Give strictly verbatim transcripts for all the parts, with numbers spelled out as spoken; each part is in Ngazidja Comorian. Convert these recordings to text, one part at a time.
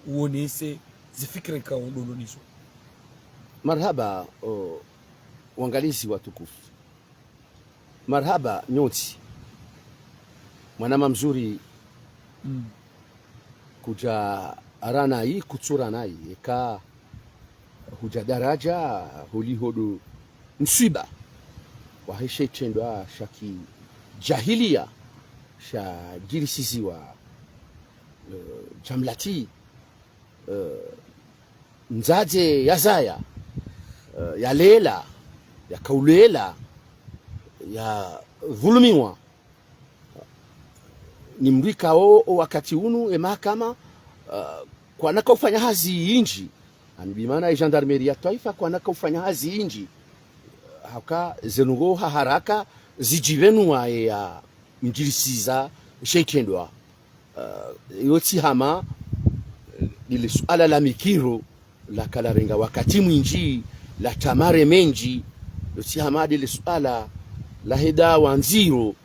u-, uonese zifikira ikao ndo nazo. Marahaba, o, wangalizi watukufu. Marahaba nyontsi. Mwanama mzuri, mm, kudja aranayi, kutsuranayi, eka hudja daraja holiho ndo mswiba wahe she shitrendwa sha kijahiliya shadjirisiziwa, eh, Djamlati, eh, mdzadze yazaya, eh, yalela, yakaulela, yadhulumiwa. Ni mdru ikao o wakati unu e mahakama, eh, kwanaka ufanya hazi indji. Ani bimaana e gendarmerie ya twaifa kwanaka ufanya hazi indji. Hauka ze ndrongoo ha haraka zidjipvenuwa ye yamdjirisiza she shitrendwa. Eh, yo tsi hama, eh, lile suala la mikiro, laka larenga wakati mwindji, la tamare mendji, yo tsi hama lile suala lahe dawa ndziro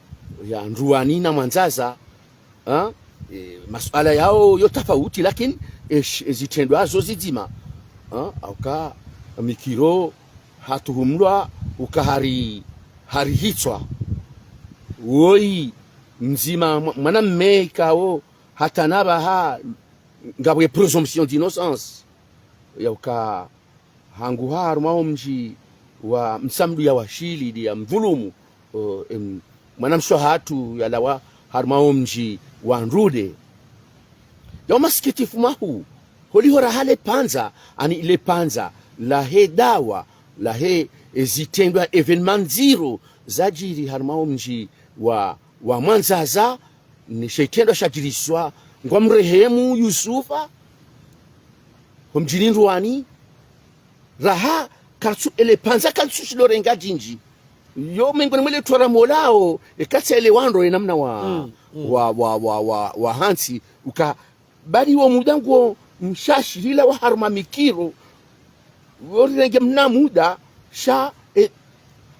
ya Ndruwani na Mwandzaza, ha? Eh, masuala yao yo tafauti, lakini, eh, sh-, eh, zitrendwa zo zidzima. Ha? Hauka mikiro hatuhumulwa uka hari, hari hitswa. Woyi, mdzima mwa-, mwanamme ikao hata na pvaha ngapvo ye présomption d'innocence. Yauka hanguha harumwa o mdji wa Mtsamdu ya Washili, ndi yamdhulumu, o, em, mwanamshe hatru yalawa harumwa o mdji wa Ndrude. Yao masikitifu mahuu, holiho raha le pvandza, ani le pvandza lahe dawa, lahe, e, zitrendwa, événement ndziro zadjiri harumwa o mdji wa, wa Mwandzaza, ni she shitrendwa shadjiriswa ngwa mrehemu Yusufa, ho mdjini Ndruwani, raha kartsu ele pvandza kartsu shindo renga djindji. Yo mengoni mwa le twara molao, e katsi ele wandru e namna wa, mm, mm, wa, wa, wa, wa, wa hantsi, uka bali wo muda ngo mshashi lila wa harumwa mikiro, wo rirenge mna muda, sha, e,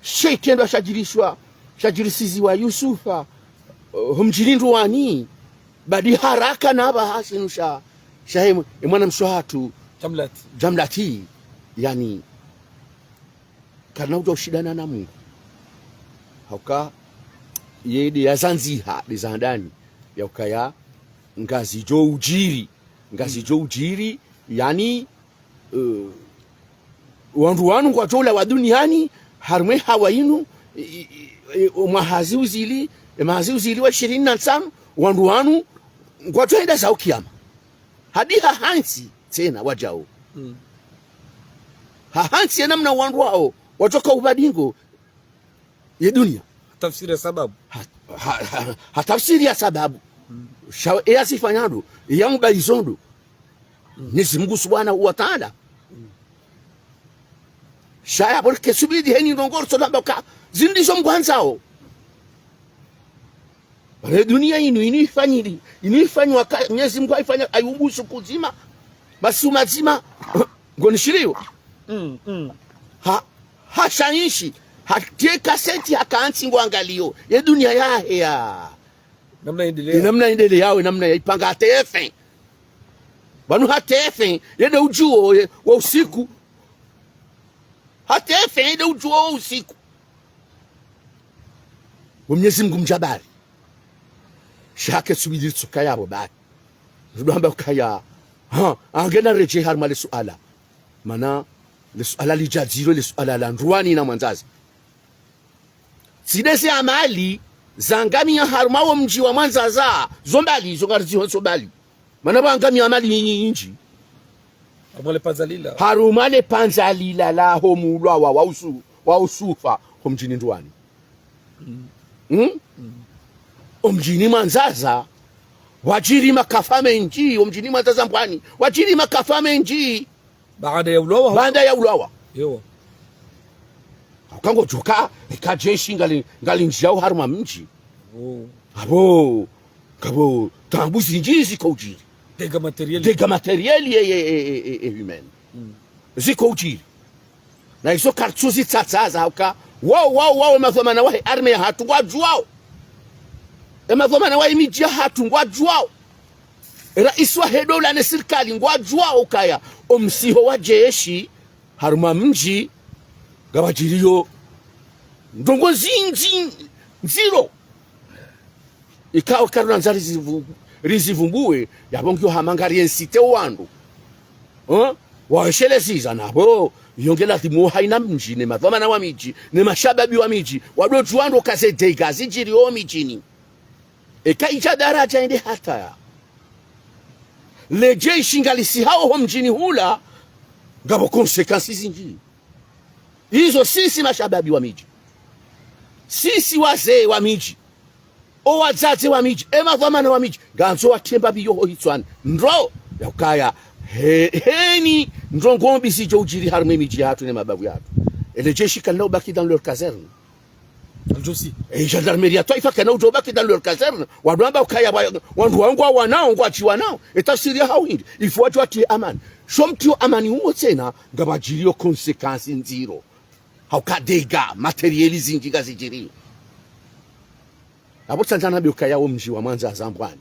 she shitrendwa shadjiriswa, shadjirisiziwa Yusufa, eh, ho mdjini Ndruwani, badi haraka na pvaha shinu sha, sha e, e mwanamshe hatru Djamlati. Djamlati, yani, karina udja ushindana na Mungu. Hauka, ye nde yazandziha, nde za handani, yaukaya, ngazidjo udjiri, ngazidjo udjiri, yani, eh, wandru wanu ngwadjo ulawa duniani, harumwa e hawa inu, i, i, i, o mwaha ziuzili, e mwaha ziuzili wa ishirini na ntsanu, wandru wanu ngwadjo henda zao kiyama. Hadi ha hantsi tsena wadjao. Mm. Ha hantsi ye namna wandru wao, wadjoka ubadingo, ye dunia. Tafsiri ya sababu. Ha, ha, ha, ha tafsiri ya sababu. Mm. Sha, e yazifanyao ndo, e yamubayizo ndo. Mm. Mwenyezi Mungu Subhanahu wa Ta'ala. Mm. Sha yapvo rike subiri heni ndrongoo rutsolamba uka, zindri zo mgwandzao. Pvale dunia inu, inu ifanyili, inu ifanywa ka, Mwenyezi Mungu haifanya, haiumbu suku ndzima, masiku madzima, ngo nishiliyo. Mm, mm. Ha, hashainshi, hatie kaseti hakantsi ngwangaliyo, ye dunia yahe ya. Namna endelea. Ye namna endeleyao, ye namna yaipanga hata efe. Pvanu hata efe, ye nde udjuo, ye, wa usiku. Hata efe, ye nde udjuo wa usiku. Wo Mwenyezi Mungu mdjabari. Sha rike subiri tsoka yapvo bari. Rudo hamba ukaya, ha, angena redjei harumwa le suala. Mana, le suala lidjadziro, le suala la Ndruwani na Mwandzaza. Tsi nde ze amali, zangamiya harumwa wo mdji wa Mwandzaza, zo mbali, zo ngarizihonso mbali. Mana pvangamiya amali nyindji. Harumwa le pvandza lila. Harumwa le pvandza lila laho muulwa wa, wa usu, wa Yusufa, ho mdjini Ndruwani. Mm. Hmm? Mm. O mdjini Mwandzaza, wadjiri makafa mendji, o mdjini Mwandzaza Mbwani, wadjiri makafa mendji. Baada ya ulawa. Baada ya ulawa. Ewa. Hauka ngodjoka, eka jeshi ngali, ngalindjiyao harumwa mdji. Oh. Apvo, ngapvo, taabu zindji ziko udjiri. Dégâts matériels. Dégâts matériels et, et, et, et, et humains. Mm. Ziko udjiri. Na izo kartsu zitsatsaza hauka, wao, wao, wao, e madhwamana wahe armée yahatru ngwadjuwao. E madhwamana wahe midji yahatru ngwadjuwao. Raisi wahe dola ne sirikali ngwadjuwao ukaya omsiho wa jeshi harumwa mdji ngapvadjiriyo ndrongoo zindji ndziro. Ikao karina ndzari zivu-, rizivumbuwe, yapvo ngiyo hama ngari inciter owandru. Hein? Waeshelezeza napvo, iyo nge lazimu haina mdji, ne madhwamana wa midji, ne mashababi wa midji, wadodjuwa ndro uka ze dégâts zidjiriyo midjini. Eka idja daradja ende hata ya le jeshi ngalisihawo ho mdjini hula, ngapvo conséquences zindji. Izo sisi mashababi wa midji, sisi wazee wa midji, owadzadze wa midji, emadhwamana wa midji, ngandzo watemba biyo ho hitswani. Ndro, ya ukaya, he, heni, ndrongoo mbi zidjo udjiri harumwa emidji yahatru ne mabavu yahatru. Ele jeshi kalina ubaki dans leur caserne. Aljosi. E gendarmerie ya twaifa kana udjo ubaki dans leur caserne. Wandru wamba ukaya wa-, wandru wangu wa wanao, ngwadji wanao. E tafsiri ya hau hindri. Il faut wadjo watiye amani. Sho mtiyo amani umo tsena, ngapvadjiriyo conséquences ndziro. Hauka dégâts matériels zindji ngazidjiriyo. Apvo tsandza nambe ukaya wo mdji wa Mwandzaza Mbwani,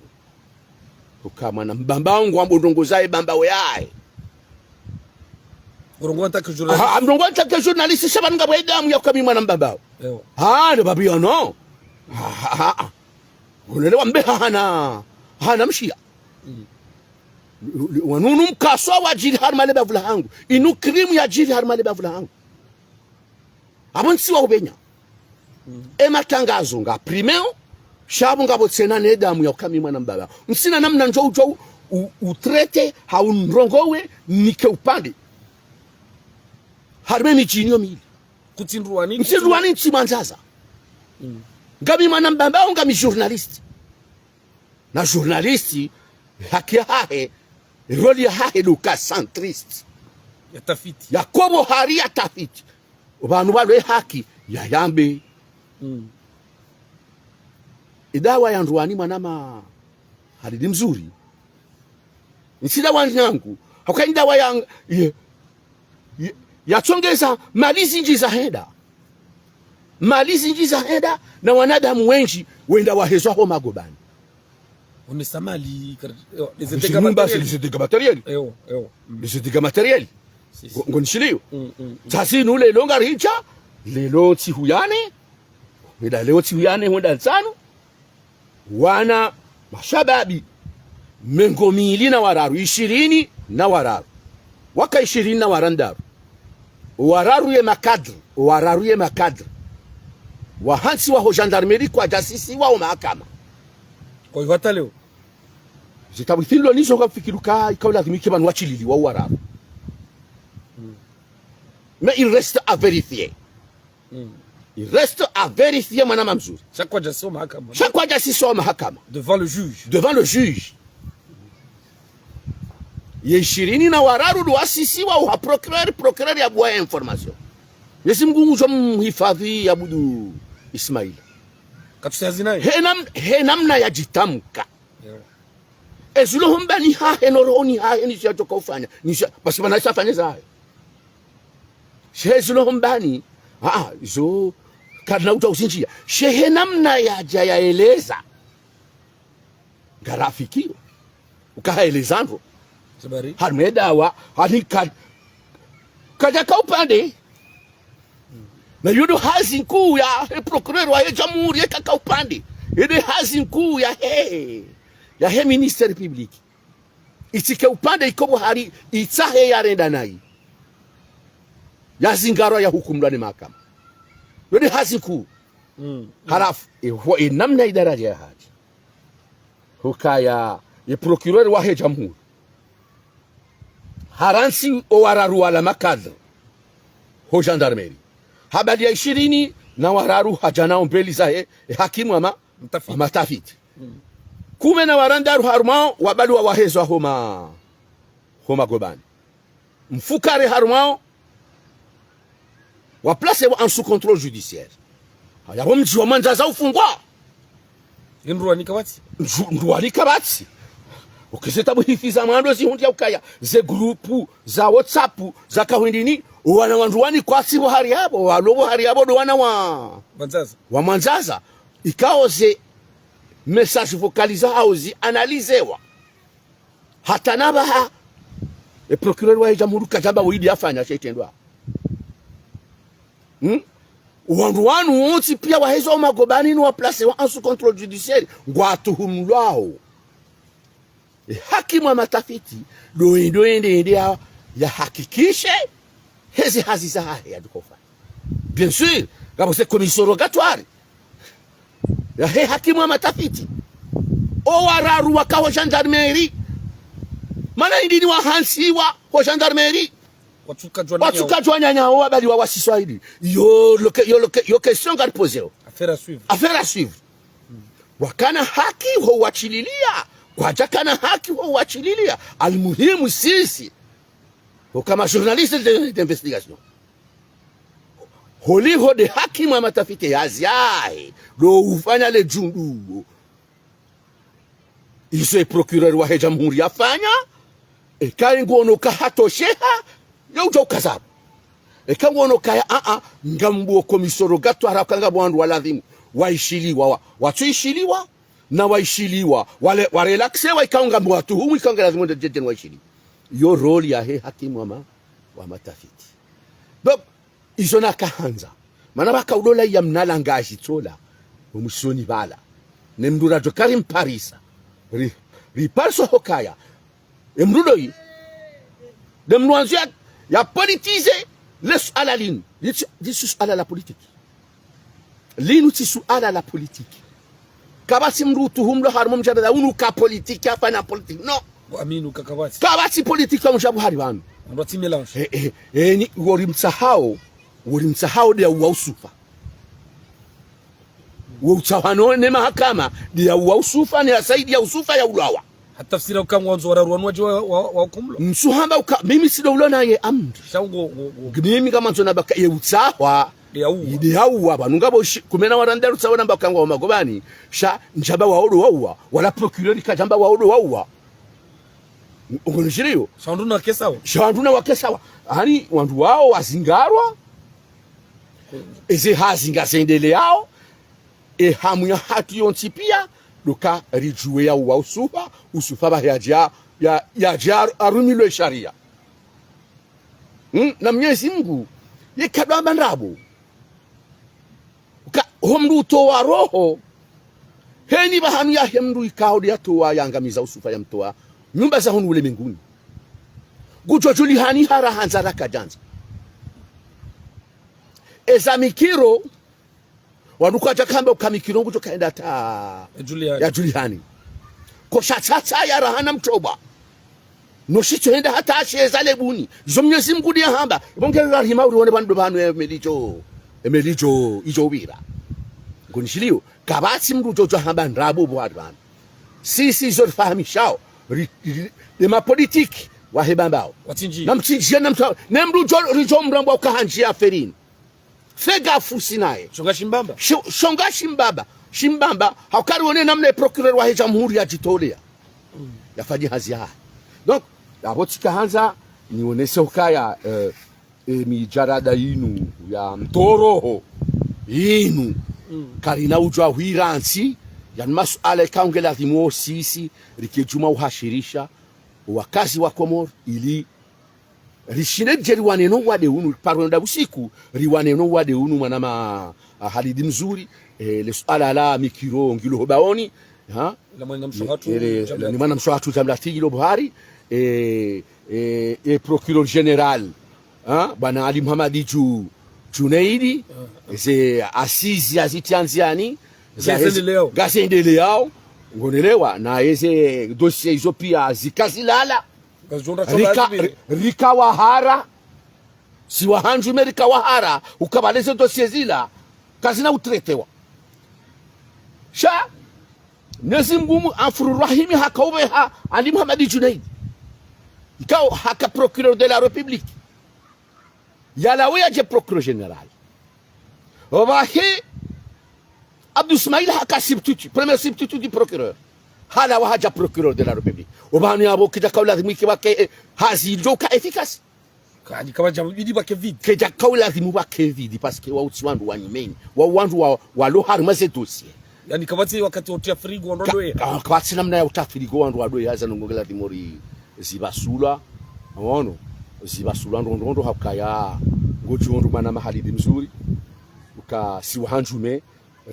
uka mwana Mbambao ngwambo ndrongoo zahe Bambao yahe. Urongoa en tant que journaliste. Ah, mrongoa en tant que journaliste, sha pvanu ngapvo edamu ya uka mi mwana Mbambao. Ewa. Ah, ne babi ya no. Ah, ah, ah. Ulele wa mbe hahana, hahana mshiya. Mm. Wanu unu mkaso wadjiri harumwa le bavu lahangu. Inu crime yadjiri harumwa le bavu lahangu. Apvo ntsi wa upvenya. Mm. Ematangazo nga primeo, sha pvo ngapvo tsena ne damu ya uka mi mwana Mbambao. Ntsina namna ndjo udjo u-, u-, utraiter, hau ndrongowe, nike upande. Harumwa emidji inu yo mili. Kutsindruwani. Ntsindruwani ntsi Mwandzaza. Mm. Ngami mwana Mbambao, ngami journaliste. Na journaliste, haki yahahe, rôle yahahe ndo uka centriste. Ya tafiti. Ya kobo hari ya tafiti. Pvanu pvalo ye haki, ya yambe. Mm. Idawa ya Ndruwani mwanama Halidi Mzuri. Ntsida wandru nangu, hauka indawa ya, ya, ya, yatsongeza mali zindji zahenda. Mali zindji zahenda, na wanadamu wendji wenda wahezwa ho magobani. Onesa mali, kar-, eh, les dégâts matériels. Ewa, ewa. Mm. Les dégâts matériels. Si, si. Ngo-, ngonishiliyo. Mm, mm, mm. Tsasi nu lelo ngaridja, lelo ntsihu ya nne, wenda leo ntsihu ya nne, wenda ntsanu, wana mashababi mengo mili na wararu, ishirini na wararu. Waka ishirini na warandaru. Wararu ye makadre, wararu ye makadre. Wahantsi wa ho gendarmerie kwadjasisiwa ho mahakama. Kwa hivyo hata leo? Zitabu ithililo nizo kafikiri uka, ikao lazimike pvanu washililiwa wararu. Mm. Mais il reste à vérifier. Mm. Il reste à vérifier, mwanama Mzuri. Sha kwadjasisiwa ho mahakama. Sha kwadjasisiwa ho mahakama. Devant le juge. Devant le juge. Ye ishirini na wararu ndo wasisiwa ho ha procureur, procureur yabuwa information. Mwenyezi Mungu ngudjo mhifadhwi Abudu Ismail. Katsusi hazina ye. He nam-, he namna yadjitamka. Ewa. Ezilo ho mbani hahe, no rohoni hahe, nizo yadjoka ufanya. Nizo, basi mana isa afanye zahe. She ezilo ho mbani, ah, izo, karina uta uzindjiya. She he namna yadja yaeleza. Ngarafikiyo. Uka haeleza ndro. Sabari. Harumwa edawa, hani ka-, kadjaka upande. Na iyo ndo hazi nkuu yahe procureur wahe jamhuri, yeka ka upande. Iyo ndo hazi nkuu yahe, yahe ministère public. Itsike upande ikobo hari, itsahe yarenda nayi. Yazingarwa yahukumlwa ne mahakama. Iyo ndo hazi nkuu. Mm. Halafu, e, ho, e namna idara ya hadji. Hukaya, ye procureur wahe jamhuri. Harantsi owararu wala makadre. Ho gendarmerie. Habaliya ishirini na wararu hadja nao mbeli zahe, e hakimu wa ma-, mtafiti. Wa matafiti. Mm. Kume na warandaru harumwao, wabaliwa wahezwa ho ma-, ho magobani. Mfukare harumwao, wa placé wa en sous contrôle judiciaire. Haya, wo mdji wa Mwandzaza ufungwa. Ndruwani kapvatsi. Ndru-, Ndruwani kapvatsi. Ukeze tabu hifi za mwando zihundriya ukaya, ze groupe za WhatsApp, za kahwindini, wana wa Ndruwani kwatsi pvo hari yapvo, walo pvo hari yapvo ndo wana wa Mwandzaza. Wa Mwandzaza. Ikao ze message vocalisé hau zi analyséwa. Hata na pvaha, e procureur wahe jamhuri kadjamba wo idi yafanya she itrendwa. Hmm? Wandru wanu wontsi pia waheza o magobani ni wa placé wa en sous contrôle judiciaire, ngwatuhumulwao. E hakimu wa matafiti, ndo, ndo, ndo, ndo ya, yahakikishe, heze hazi zahahe yadjo ufanya. Bien sûr, ngapvo ze commission rogatoire yahe hakimu wa matafiti. O wararu waka ho gendarmerie. Mana indrini wahantsiwa ho gendarmerie. Watsuka djwa nanya. Watsuka djwa nanya, o wabali wa wasiswa idi. Yo, lo que, yo, lo que, yo question ngari posé o. Affaire à suivre. Affaire à suivre. Wakana haki ho washililia. Kwadjakana haki ho washililia. Almuhimu sisi, ho kama journaliste de, d'investigation, holiho nde hakimu wa matafiti ye hazi yahe ndo ufanya le djundu. Izo e procureur wahe jamhuri yafanya, eka nguono ka hatosheha, yo udja ukazapvo. Eka nguono kaya, a, a, ngambuo commission rogatoire, ka ngapvo wandru wa lazimu waishiliwa, wa, watsuishiliwa, na waishiliwa, wale, wa relaxé wa, ika ngambuo watuhumu, ika nge lazimu nde djedje waishiliwa. Yo rôle yahe hakimu wa ma, wa matafiti. Donc, izo nakahandza. Mana pvaka ulola ya mnala ngaji tsola, o mwisoni pvala. Ne mndru radjo kari mparisa. Ri, riparisa hukaya. E mndru ndoyi, nde mndru wandzo ya, ya politiser le suala linu. Litsi, litsi suala la politique. Linu tsi suala la politique. Kapvatsi mndru utuhumulwa harimwa mjadala unu ka politique, hafanya politique. Non. Bo Aminu, ka, kapvatsi. Kapvatsi politique wa mjabu hari pvanu. Ndo tsi mélange. Eh, eh, eh, ni, wori mtsahao, wori mtsahao nde ya uwa Usufa. Wo utsahwa no ne mahakama, nde ya uwa Usufa, ne ya saidiya Usufa ya ulawa. Hatafsira uka ngwandzo wararu wanu wadje wa, wa, wa hukumulwa. Msuhamba uka, mimi sindo ulo naye amri. Sha ngo, ngo, ngo. Mimi ngamwandzo namba ka ye utsahwa. Nde ya uwa. Nde ya uwa, pvanu ngapvo shi, kume na warandaru tsawa namba ka ngwao magobani. Sha ndjamba wao ndo wa uwa. Wala procureur kadjamba wao ndo wa uwa. Ngonishiliyo. Sha wandru na wake sawa. Sha wandru na wake sawa. Ani wandru wao wazingarwa. Eze hazi ngazendeleao. E hamu yahatru yontsi pia, ndo ka ridjuwe ya uwa Usufa, Usufa pvahe yadje, ya, yadje arumilwe sharia. Hmm? Na Mnyezi Mngu, ye kadjwamba ndrabo. Uka, ho mndru utowa roho, heni pvahanu yahe mndru ikao nde yatowa yangamiza Usufa yamtowa nyumba za hunu ulemenguni. Ngudjo djulihani hara handza ra kadjandza. Eza mikiro, wandru kwadja kamba uka mikiro ngudjo kaenda ta ya djulihani. Ya djulihani. Ko sha tsatsa ya raha na mtobwa. No shitso henda hata asheza lebuni. Zo Mnyezi Mngu nde yahamba. Ibonge rahima urione pvanu ndo pvanu emeli djo. Emeli djo, idjo upvira. Ngonishiliyo. Kapvatsi mndru djo djo hamba ndrabo pvwari pvanu. Sisi zo rifahamishao. Ri, ri, ri, ne ma politique. Wahe bambao. Watsinji. Na mtsinji, na mtsa, ne mndru djo, ridjo mrambwa uka handji ya ferini. Fega fusi naye. Shonga shimbamba. Sho-, shonga shimbamba. Shimbamba. Haukari wone namna e procureur wahe jamhuri yadjitolea. Mm. Yafanye hazi yahe. Donc, yapvo tsika handza, nionese ukaya, eh, e mijarada inu ya mtoroho. Inu. Mm. Karina udjwa hwira ntsi, yani masuala ikao nge lazimu o sisi, rike djuma uhashirisha, wakazi wa Komori, ili rishinde dje riwane no wade unu, paro nda usiku, riwane no wade unu mwanama, ah, Halidi Mzuri, eh, le suala la mikiro ngilo ho baoni, ha? La mwana msho hatru, eh, le, Jamlatini. Ni mwana msho hatru Jamlatini lo buhari, eh, eh, eh, procureur général, ha? Bwana Ali Mohamed Dju-, Djunaidi, ah, ze assises ya zitianziani, za hez-, ngazendeleao. Ngazendeleao, ngonelewa, na eze dossier izo pia zikazilala. Rika, ri-, rika wahara. Si wahandju me rika wahara. Uka pvale ze dossier zila kazina utretewa. Sha, Mnyezi Mngu mfuru rahimi haka upveha Ali Mohamed Djunaidi. Ikao haka procureur de la République. Yalawa yadje procureur général. Opvahe Abdou Ismail haka substitut, premier substitut du procureur. Halawa hadja procureur de la République. Opvanu yapvo kidja kaulazimu ike pvake, eh, hazi idjo ka efficace. Kani kapvadja bidi pvake vide. Kidja kaulazimu pvake vide, parce que wao tsi wandru wa nyumeni. Wao wandru wa, walo harimwa ze dossier. Yani kapvatsi wakati wa utia frigo wandru ka-, wadoye. Ka-, kapvatsi namna ya utia frigo wandru wadoye, haza nongo nge lazimu ri-, Zibasulwa, ono, zibasulwa ndrondrondro hauka ya ngodjo ndo mwana mahalidi mzuri, uka si wahandjume,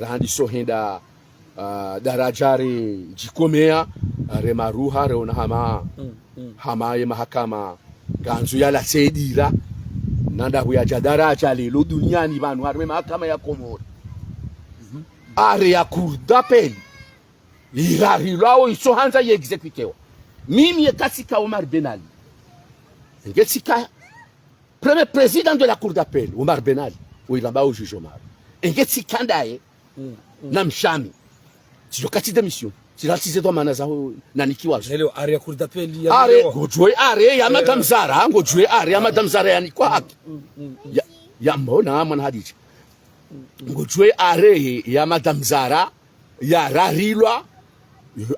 randzi so henda, ah, daraja re djikomea, re maruha, re ona hama, hama ye mahakama, ngandzo ya la sedira, nanda huya dja daraja lelo duniani pvanu, harumwa mahakama ya Komori. Arrêt ya Cour d'appel. Irarilwao itso handza ye exécutewa. Mimi yeka tsika Omar Ben Ali. Nge tsika premier président de la Cour d'appel, Omar Ben Ali. Ou iramba o juge Omar. Nge tsika ndaye na mshami. Tsidjo kati démission. Tsila tsi ze dhwamana zaho nanikiwa zo. Leo, arrêt ya Cour d'appel ya Arrêt, leo. Ngodjuwe arrêt ya Madame Zahra, ngodjuwe arrêt ya Madame Zahra yanikwa haki. Ya, ya mbona mwana hadidja. Ngodjuwe arrêt ya Madame Zahra, ya rarilwa,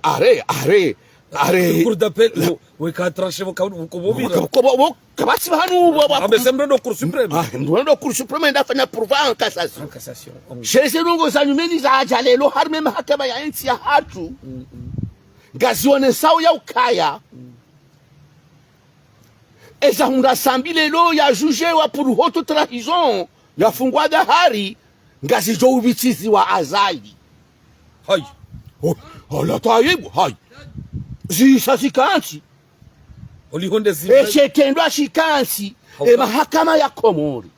arrêt, arrêt, arrêt. Cour d'appel, wo, weka tranché, wo ka-, wo ko bo bira. Wo ka-, wo ko bo, wo kapvatsi pvanu, wo, wo. Ah, mais c'est mndru ndo Cour suprême. Ah, mndru ndo Cour suprême, nda fanya pourvoi en cassation. En cassation. Sheze ndrongo za nyumeni zadja lelo, harumwa mahakama ya ntsi yahatru. Ngazionesao ya ukaya. Eza hundra Sambi lelo ya jugewa pour haute trahison, ya fungwa dahari, ngazidjo ubitsiziwa Azali. Hayi. Oh, Allah tayibu, hayi. Zisa zikantsi. Olihonde zi- Eshe trendwa shikantsi, e mahakama ya Komori.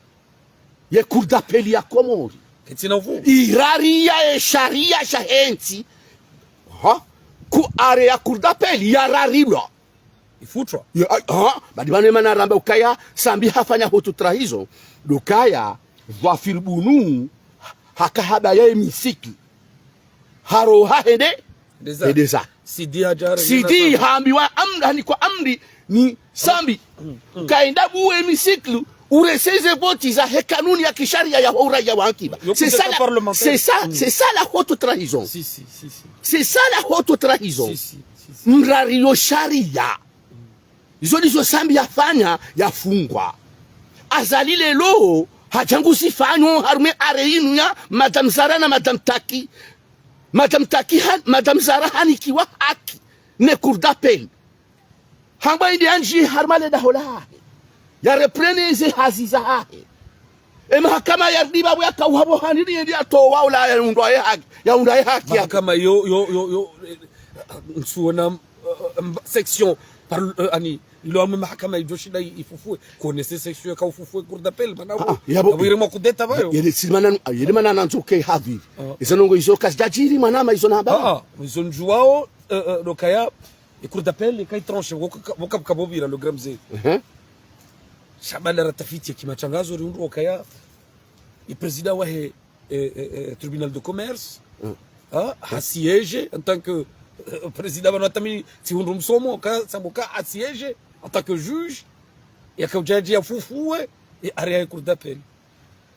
Ye Cour d'appel ya Komori. Ketsina uvu. Iraria e sharia sha he ntsi. Ha? Ku arrêt ya Cour d'appel ya rarilwa. Ifutwa. Ya, ah, ah, badi pvanu mana ramba ukaya, Sambi hafanya haute trahison. Ndo ukaya, Dhwafir Bunu, haka haba ya hémicycle. Haro hahende, Deza. Deza. Sidi hadja, Sidi hambiwa amri, hanikwa amri, ni Sambi. Kaenda bu hémicycle, ureseze voti za he kanuni ya kisharia ya uraia wa ankiba. C'est ça la, c'est ça, c'est ça la haute trahison. Si, si, si, si. C'est ça la haute trahison. Si, si, si, si. Mrario sharia. Izo ndizo Sambi yafanya, yafungwa. Azali lelo, hadja ngu zifanyo harumwa arrêt inu ya Madame Zahra na Madame Taki. Madame Taki ha-, Madame Zahra hanikiwa haki ne Cour d'appel. Hamba indi yandji harumwa le daho lahe. Ya reprendre ze hazi zahahe. E mahakama ya riba bwe ya kauha bo haniri yendi ya towa ula ya undwa ye haki. Ya undwa ye haki ya. Mahakama yo, yo, yo, yo, eh, ntsuona, eh, eh, section par, eh, ani, ilo amwe mahakama idjo shinda i-, ifufue. Connaissez section ya kaufufue Cour d'appel, mana ah, ah, yabo, yabo ire mwa kudeta bayo. Yele si mana, yele mana nandzo ke havi. Ah. Izo ndrongo izo kazidjadjiri mwana ma izo namba. Ah, ah, izo ndjuwao, eh, eh, ndo ukaya, e Cour d'appel, ika itranché, wo ka-, wo ka-, kabobira le grand mzee. Mhm. Sha bala ra tafiti ya kimatrangazo, ri undru ukaya, e président wahe, eh, eh, eh, tribunal de commerce, ha, ha siégé en tant que, eh, président, pvanu hata mi tsi hundru msomo, ka, sabu ka ha siégé en tant que juge, ya ka udjadji ya fufue, e arrêt ya Cour d'appel.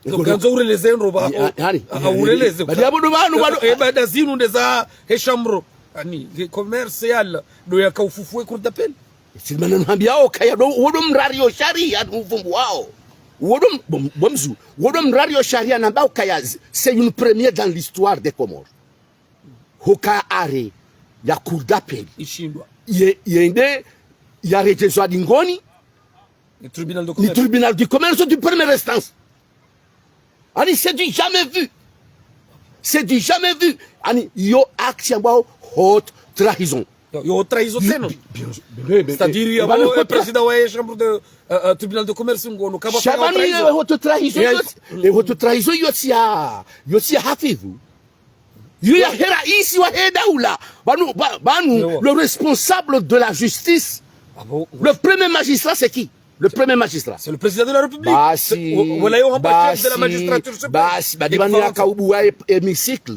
Donc, ngandzo ureleze ndro ba, ya, o, yani, ah, yani, ureleze badi ka. Abo ndo pvanu, pvanu. Eh, eh, bada zinu nde za he chambre, ani, de commerce yala, ndo ya kaufufue Cour d'appel. Tsi mana nuhambiyao ukaya ndo, wo ndo mrario sharia, uvumbuwao. Wo ndo m-, bo-, bo mzee, wo ndo mrario sharia namba ukaya z-, c'est une première dans l'histoire des Comores. Huka arrêt ya Cour d'appel. Ishindwa. Ye, yende, ya redjezwa dingoni. Ni tribunal de commerce. Ni tribunal de commerce de première instance. Ani, c'est du jamais vu. C'est du jamais vu. Ani, yo acte ambao haute trahison. Yo, yo haute trahison tsena. Bien, bien, bien, bien, bien. C'est-à-dire, eh, yabo, eh, président wa chambre de, euh, euh, tribunal de commerce, ngono, kaba fanya haute trahison. Sha pvanu yo haute trahison, yo, eh, haute trahison, yo tsi ya, yo tsi ya Hafidhu. Yo ya he raisi wa he daula. Pvanu, pva-, pvanu, le responsable de la justice, ah bon, le premier magistrat, c'est qui ? Le premier magistrat. C'est le président de la République. Basi, c'est, voilà, yo hamba chef de la magistrature suprême. Basi, badi pvanu ya kaubuwa e-, hémicycle.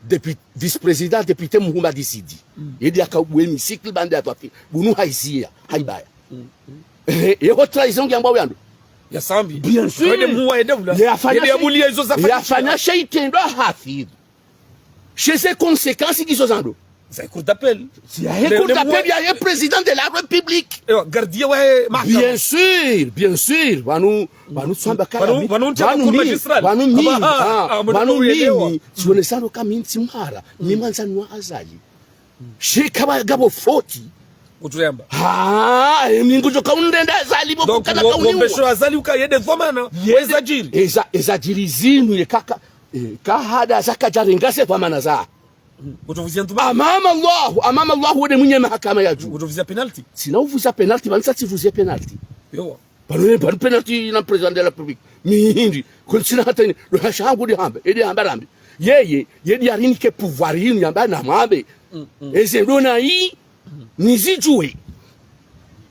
Député, vice-président, député Muhumadi Sidi. Yedi ya kaubuwa hémicycle, bande ya twafi. Bunu haizia, haibaya. Eh, ye haute trahison ngiambwao yando. Ya Sambi. Bien sûr. Kwende muwa ende vula. Yafanya, yende ya bulia izo za fanyisha. Yafanya she itrendwa Hafidhu. She ze conséquences ngizo zando. Za Cour d'appel. Si ya he Cour d'appel, ya he président de la République. Ewa, gardien wa he mahakama. Bien sûr, bien sûr. Pvanu, pvanu tsamba kaya pvanu, mi, pvanu ntsa pvanu cour mi, magistrale. Pvanu mi, ah, pvanu mi, tsionesano ka mi ntsi mhara. Mi mwandzani wa Azali. She kaba gabo foti. Utsuyamba. Ha, e, mi ngudjo kaundrenda Azali bo. Donc, kukana ngo- kauniwa. Ngombesho Azali uka yende dhwamana. Yende- Ezadjiri. Eza, ezadjiri zinu ye kaka. E, kahada zaka djarenga ze dhwamana za. Utsuvuzia ntuma. Amama Allahu, amama Allahu wende mwinyi mahakama ya dju. Utsuvuzia penalty. Tsina uvuzia penalty, pvanu sa tsivuzie penalty. Ewa. Pvanu, pvanu penalty na président de la République. Mi hindri, kweli tsina hata ini, lo hasha hangu ndi hamba, edi hamba rambi. Yeye, yedi yarinike pouvoir inu yamba na mwambe. Eze ndo na yi, nizidjuwe.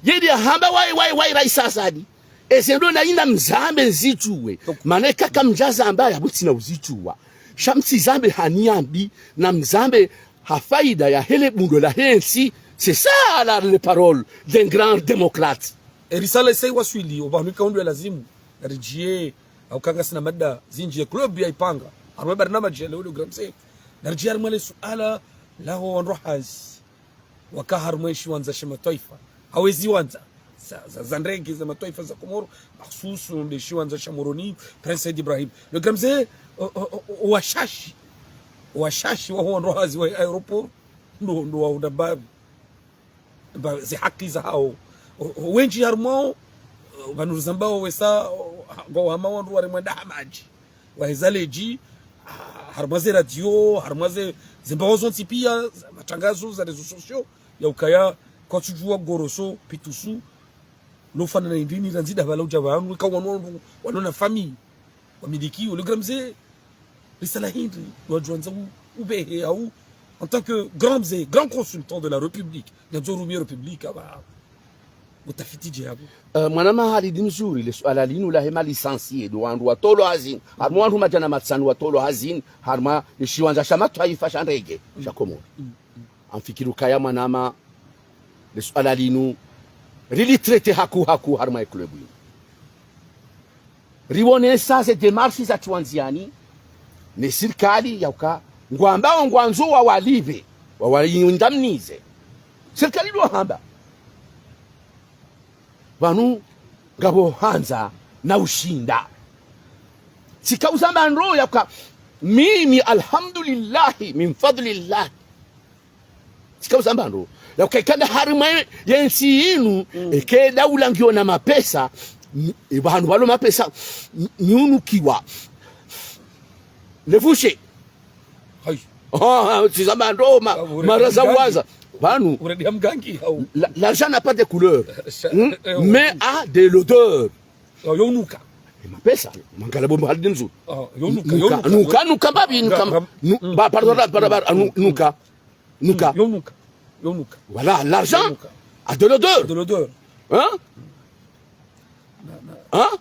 Yedi hamba wayi, wayi, wayi raisi Azali. Eze ndo na yi na mzambe nizidjuwe. Mana kaka mdja zamba ya buti na uzidjuwa. Sha mtsi zambe haniyambi, na mzambe ha faida ya hele bundo lahe ntsi. C'est ça la, les paroles d'un grand démocrate. E risala isa iwaswili, opvanu ika undru ya lazimu. Naridjiye, hauka ngasina mada zindji ye club ya ipanga. Harumwa barnamaji ya leo le grand mze. Naridjiye harumwa le suala, laho wandru hazi. Waka harumwa eshiwandza sha matwaifa. Hawu eziwandza. Za, za, za ndege za matwaifa za Komoro. Makhsusu nde shiwandza sha Moroni, Prince Said Ibrahim. Le grand mze, o, o, o, o, washashi. Washashi waho wandru hazi wa aéroport. Ndo, ndo wa unda babi. Ba, ze haki zahawo. O, o, wendji harumwa wo, o, pvanu rizambao wesa, o, ha, ngwa wahama wandru wari mwenda hamadji. Waheza ledji, ah, harumwa ze radio, harumwa ze, ze mbawo zontsi pia, za matrangazo, za réseaux sociaux, ya ukaya, kwatsudjuwa goroso, pitusu, lo fana na indrini, randzi da pvala udja pvanu, ika wanu, wanu, wanu na famille. Wamiliki, le grand mze, risala hindri, wadjuandza u, ubehe, au, en tant que grand mze, grand consultant de la République, nyandzo rumie République, aba, utafiti dje abo. Eh, mwanama Halidi Mzuri, le suala linu lahe ma licenciés, ndo wandru watolwa hazini, harumwa wandru madjana matsanu watolwa hazini, harumwa eshiwandza sha matwaifa sha ndege, sha Komoro. Ngamfikiri ukaya mwanama, le suala linu, rili traité haku haku harumwa e club inu. Riwonesa ze démarches za tiwandziani, ne sirikali ya uka, ngwambao ngwandzo wawalipve, wawaindemniser. Sirikali ndo hamba. Pvanu, ngapvo handza na ushinda. Tsika uzamba ndro ya uka, mimi, alhamdulillahi, min fadlillahi. Tsika uzamba ndro. Ya uka ikanda harumwa ye ntsi inu, eke daula ngiyo na mapesa, ni, e pvanu pvalo mapesa, ni, niunukiwa. Levushe. Hayi. Ah, tsizamba ndro, ma, mara za waza. Pvanu. Uredi ya mgangi, hau. La, l'argent n'a pas de couleur. Hmm? Mais a de l'odeur. Yonuka. E mapesa. Mangala bombo Halidi Mzuri. Yonuka, yonuka. Nuka, nuka, mbapvi, nuka. Ba, pardon, pardon, pardon, nuka. Nuka. Yo nuka. Yo nuka. Voilà, l'argent a de l'odeur. De l'odeur. Hein? Hein?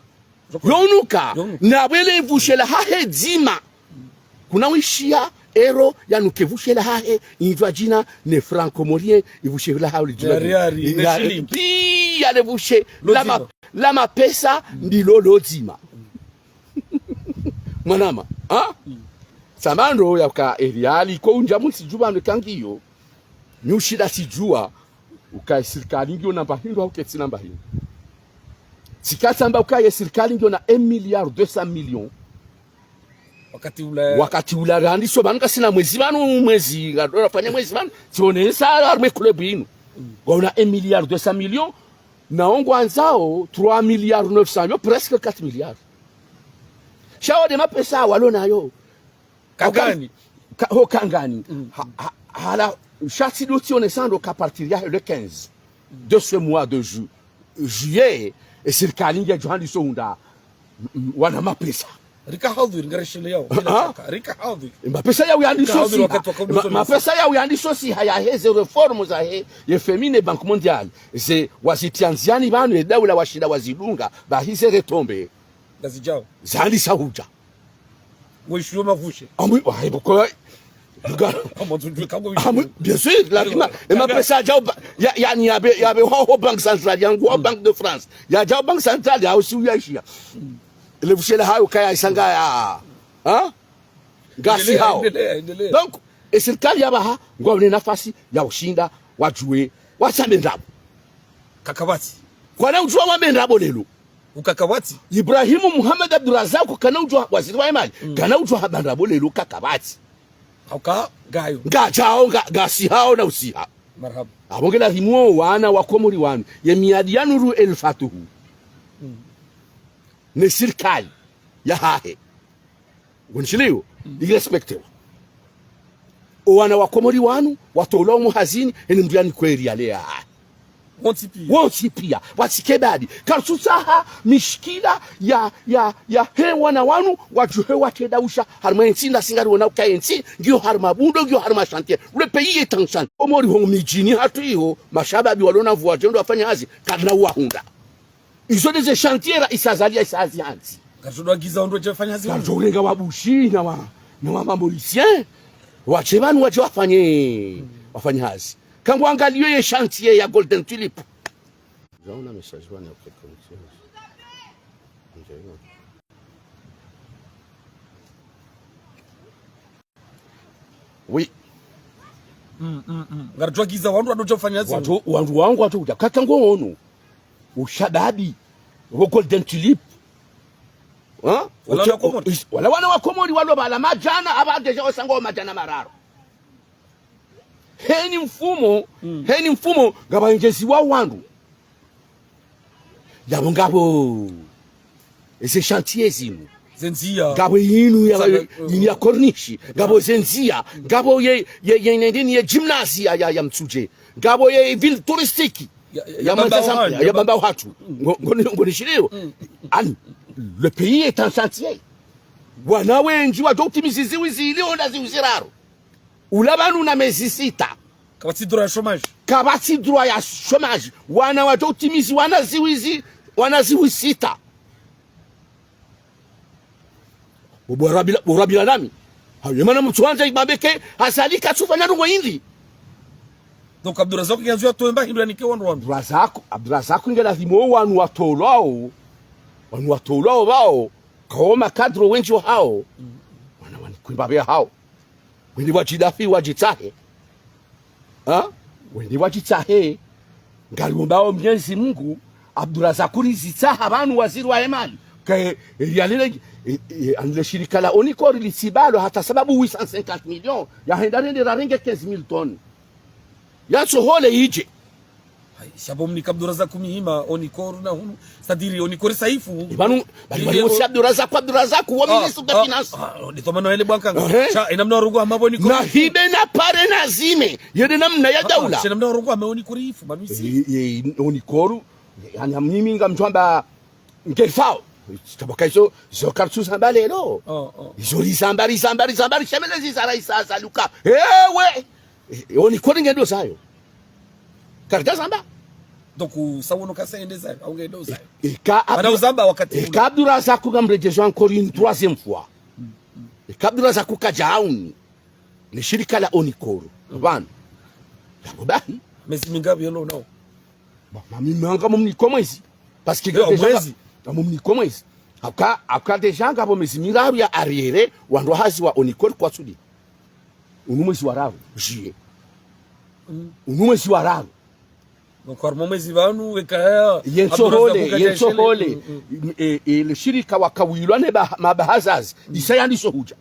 Yo nuka. Yo nuka. Na pvwele ivushe lahahe dzima. Kuna wishiya euro yanuke ivushe lahahe, indjwa djina ne franc comorien, ivushe lahahe lidjina. Riali, ne shilingi. Pia le vushe la ma, la mapesa ndilo lodzima. Mwanama, ha? Tsamando ya uka e riali ko undja mutsi djuwa mbe kangiyo. Nyushida tsidjuwa, uka e sirikali ngiyo na mba hindru hau ketsi na mba hindru. Tsika tsamba uka e sirikali ngiyo na un milliard deux cents millions. Wakati ula. Wakati ula randiso pvanu kasina mwezi pvanu mwezi, ngadora fanya mwezi pvanu, tsionesa harumwa e club inu. Ngwauna un milliard deux cents millions, na wo ngwandzao trois milliards neuf cents, yo presque quatre milliards. Sha wo nde mapesa walo nayo. Kangani. Ka, ho kangani. Ha, ha, hala, sha tsi ndo tsionesando ka partir ya le quinze de ce mois de ju, juillet, e sirikali ngiyo djo handiso unda, m, m, wana mapesa. Rika hadhwir, ngarishile yao. Ha? Rika hadhwir. E mapesa yao yandiso siha. Ma, mapesa yao yandiso siha yaheze réforme zahe, ye FMI ne Banque Mondiale. Ze wazitria ndziani pvanu, e daula washinda wazidunga, bahi ze retombées. Ngazidjao. Zandisa hudja. Wishiyo mavushe. Amwi, wa, ibuko, buga. Amwi, bien sûr, lazima, e mapesa yadjao ba, ya, yani, yapve, yapve, ho, ho Banque Centrale, yangu, ho Banque de France. Yadjao Banque Centrale, ya usi uyashiya. Le vushe lahayo kaya isanga ya, ha? Ngasi hao. Endelea, endelea, endelea. Donc, e sirikali ya pvaha, ngwaone nafasi ya ushinda, wadjuwe, watsambe ndrabo. Kakapvatsi. Kwana udjuwa wambe ndrabo lelo. Ukakapvatsi. Ibrahimu Muhammad Abdurazak, kana udjuwa waziri wa imali, kana udjuwa hamba ndrabo lelo kakapvatsi. Hauka, ngayo. Ngadjao, nga, ngasi hao na usiha. Marahaba. Apvo nge lazimu wo wana wa Komori wanu, ye miadi ya Nuru El Fatuhu, ne sirikali yahahe, ngonishiliyo, irespektewa. O wana wa Komori wanu watolwa omo hazini, heni mndru yani kweli yale yahahe. Wontsi piya. Wontsi piya, watsike badi. Karitsutsaha mishkila ya, ya, yahe wana wanu, wadjuhe watredausha harimwa entsi, nda si ngariwona uka entsi ngiyo harimwa bundo, ngiyo harimwa chantier. Le pays est en chantier. Komori ho midjini hatru iho, mashababi walona nvuu wadje ndo wafanye hazi, karina uwahundra. Izo ndeze chantier ra isa Azali ya isa hazi hantsi. Karidjo dwagiza wandru wadje wafanye hazi hunu. Karidjo urenga wa Bushi na wa, na wa Mamorisien, wadje pvanu wadje wafanye, wafanye hazi. Kangwangaliyo ye chantier ya Golden Tulip. J'envoie un message, ouais, après connexion. Oui. Mm, mm, mm. Ngaridjo dwagiza wandru wadje wafanye hazi. Wandru, wandru wangu wadje udja. Kata ngoono. Ushababi. Wo Golden Tulip. Ha? Wala wana wa Komori. Wala wana wa Komori walo pvala madjana, apva déjà wasa ngo madjana mararu. Heni mfumo, heni mfumo, ngapvo engeziwa wandru. Yapvo ngapvo eze chantier zinu. Ze ndziya. Ngapvo yinu ya, yinu ya corniche. Ngapvo ze ndziya. Ngapvo ye, ye, ye, ne, ne, ye gymnase ya, ya, ya Mtsudje. Ngapvo ye ville touristique. Ya, ya, ya Bambao hatru. Ngo, ngo, ngonishiliyo. Ani, le pays est en chantier. Wana wendji wadjo utimizi ziwi zili, honda ziwi ziraru. Ula pvanu na mezi sita. Kapvatsi droit ya chômage. Kapvatsi droit ya chômage. Wana wadjo utimizi wana ziwi zi, wana ziwi sita. Bo, bo Rabila, bo Rabila nami. Hayo mana mtsuandza ibambeke, Azali katsufanya ndrongo indri. Donc Abdourazak nge yandzo yatowe mba hindru yanike wandru wanu. Abdourazak, Abdourazak nge lazimu wo wanu watolwao. Wanu watolwao pvao. Kawo makadro wendji wahao. Wana wani kwimba pvia hao. Wende wadjidafi wadjitsahe. Ha? Wende wadjitsahe. Ngariwombao Mwenyezi Mungu, Abdourazak rizitsaha pvanu waziri wa emali. Ke, e, yalile, e, e, ani le shirika la Onicor lisibalwa hata sababu huit cent cinquante millions. Yahenda rende rarenge quinze mille tonnes. Yatsohole idje. Hayi, sha pvo mnika Abdourazak mihima, Onicor na hunu. C'est-à-dire, Onicor saifu. Ibanu, bali, bali, wontsi Abdourazak, Abdourazak, wo ministre de finance. Ah, ah, nditso mana wele bwankanga. Ehe. Sha, ina mna warongoa hama pvo Onicor. Na hibe na pare na zime. Yede namna ya daula. Ah, sha ina mna warongoa hama Onicor ifu, manu isi. E, e, Onicor, yani mimi ngamdjwamba, ngefao. Tabaka izo, zo kartsu zamba lelo. Oh, oh. Izo rizamba, rizamba, rizamba, rishemele zizara isa zaluka. Ewe! E, Onicor ngendo zayo. Karidja zamba. Donc, sa wono kasa yende zayo, au ngendo zayo. E, eka Abdou-, mana uzamba wakati ula. Eka Abdourazak ngamredjezao encore une troisième fois. Eka Abdourazak kadja hauni. Ne shirika la Onicor. Pvanu. Yapvo bahi. Mezi mingapvi yelo nao? Bon, mami manga mumniko mwezi. Parce que déjà mwezi. Nga mumniko mwezi. Aka, aka déjà ngapvo mezi miraru ya arrière, wandru hazi wa Onicor kwatsudi. Unu mwezi wa raru, juillet. Unu mwezi wa raru. Donc, harumwa mwezi pvanu, wekaya, yentsohole, yentsohole. E, e, le shirika wakawilwa ne ba-, mabahazazi. Isa yandiso hudja.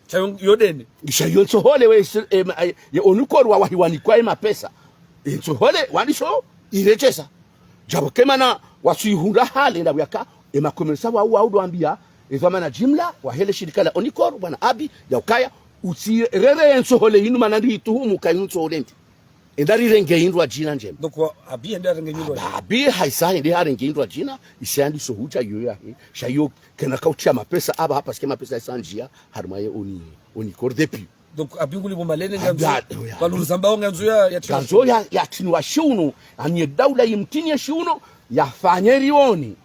Sha yo, yo dene. Sha yo ntsohole we, e, ma-, e, ye Onicor wa wahiwanikwa ye mapesa. E ntsohole, wandiso iredjeza. Djapvo ke mana, watsuihundra hale, nda pvuyaka, e makomersa wa, wa udwambia, e dhwamana jimla, wahe le shirika la Onicor, bwana Abi, ya ukaya, utsirere ye ntsohole yinu mana ndihituhumu ka yinu ntsohole ndi. Enda rirenge indru adjina ndjema. Donc, wa, Abi enda arenge indru adjina. Abi, Abi, haisa ende harenge indru adjina, isa yandiso hudja yo yahe, sha yo kena kautia mapesa apvaha, parce que mapesa isa ndjia, harumwa ye Oni, Onicor depuis. Donc, Abi nguli pvo malene ngandzo, Abi, ya, ya. Pvanu rizambao ngandzo ya, ya tsinwa. Ngandzo ya, ya tsinwa shiuno, ani ye daula yimtini ye shiuno, yafanye rioni.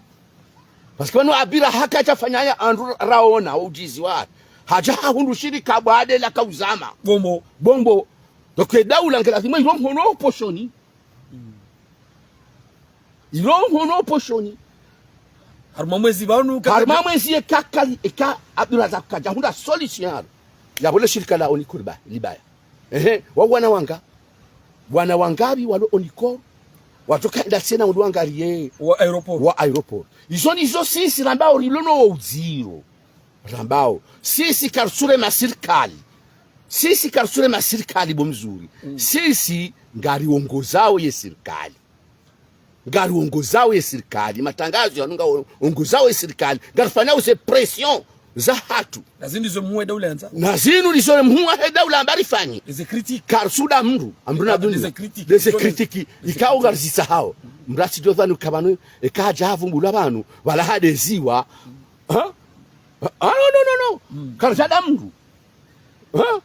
Parce que pvanu Abi raha kadja fanya ya andru raona, ujizi wa. Hadja hahundru shirika bwade la kauzama. Bombo. Bombo. Donc, e daula nge lazimu ilo mhono poshoni. Ilo mhono poshoni. Harumwa mwezi pvanu, harumwa mwezi eka kali, eka Abdourazak kadja hundra solution. Yapvo le shirika la Onicor ba, libaya. Ehe, wa wana wanga. Wana wangapvi walo Onicor. Watsoka enda tsena undru wangariye. Wa aéroport. Wa aéroport. Izo ndizo sisi rambao rilo no udziro. Rambao. Sisi kartsure masirikali. Sisi kartsure masirikali bo mzuri. Sisi Ngariongozao ye sirikali. Ngariongozao ye sirikali. Matangazo yanu ngaongozao ye sirikali. Ngarifanyao ze pression zahatru. Na zinu ndizo muhuu wa daula yandzao. Na zinu ndizo muhuu wa daula amba rifanye. Eze critique. Karisuda mndru. Amruna duni. Eze critique. Eze critique. Ikao ngarizitsahao. Mrasi djodhwani ukabano. Eka hadja havumbulwa pvanu. Wala hadeziwa. Ha? Ah, no, no, no, no. Karisada mndru. Ha?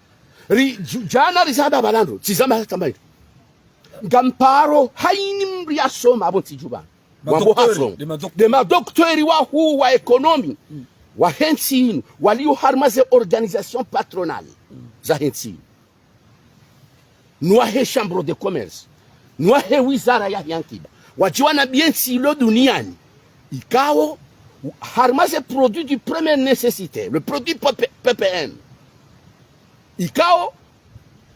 Ri, dju-, djana risada pvala ndro. Tsizama hata mbayi. Ngamparo haini mndru yasoma apvo ntsi dju pvanu. Wambo hasoma. Nde madokteri wahuu wa ekonomi. Wahe ntsi inu. Walio harumwa ze organisation patronale. Zahe ntsi inu. Nwahe chambre de commerce. Nwahe wizara yahe ankiba. Wadjiwa na bientsi ilo duniani. Ikao, harumwa ze produits de première nécessité. Le produit P P, P P M. Ikao,